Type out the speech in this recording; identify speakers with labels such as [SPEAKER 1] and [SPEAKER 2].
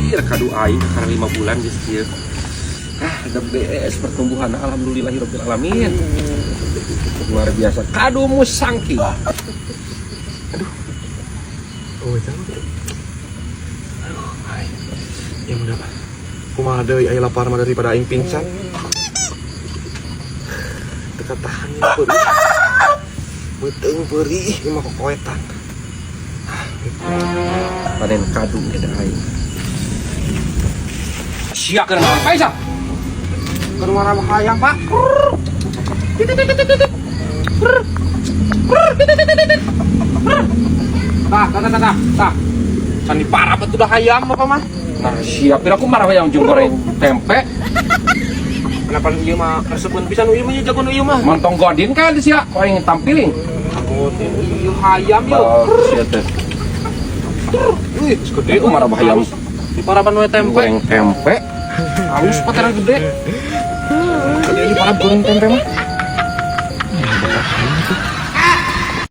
[SPEAKER 1] Ih, kadu aing karena 5 bulan geus kieu. Ah, the best pertumbuhan, alhamdulillahirabbil alamin. Luar biasa. Kadu musangking. Aduh.
[SPEAKER 2] Oh, jangan. Aduh, ai. Ya udah, Pak. Kumaha deui, aya lapar mah daripada aing pingsan. Teu katahan ya perih. Beuteung perih ieu mah kokoetan.
[SPEAKER 1] Panen kadu eta aing. Sia keur naon Paisa?
[SPEAKER 2] Keur marah hayam, Pak.
[SPEAKER 1] Tah, tah, tah, tah, tah.
[SPEAKER 2] Can diparab atuh dah hayam Bapak mah.
[SPEAKER 1] Nah, siap kira aku marah yang jeung goreng tempe.
[SPEAKER 2] Kenapa ieu mah resepeun pisan ieu mah, jago nu ieu mah.
[SPEAKER 1] Montong godin kan sia, kau ingin tampiling.
[SPEAKER 2] Godin ieu hayam ieu.
[SPEAKER 1] Oh, sia teh.
[SPEAKER 2] Wih, gede.
[SPEAKER 1] Aku marah hayam.
[SPEAKER 2] Diparaban we tempe.
[SPEAKER 1] Goreng tempe.
[SPEAKER 2] Halus pateran gede. Gede diparab goreng tempe mah.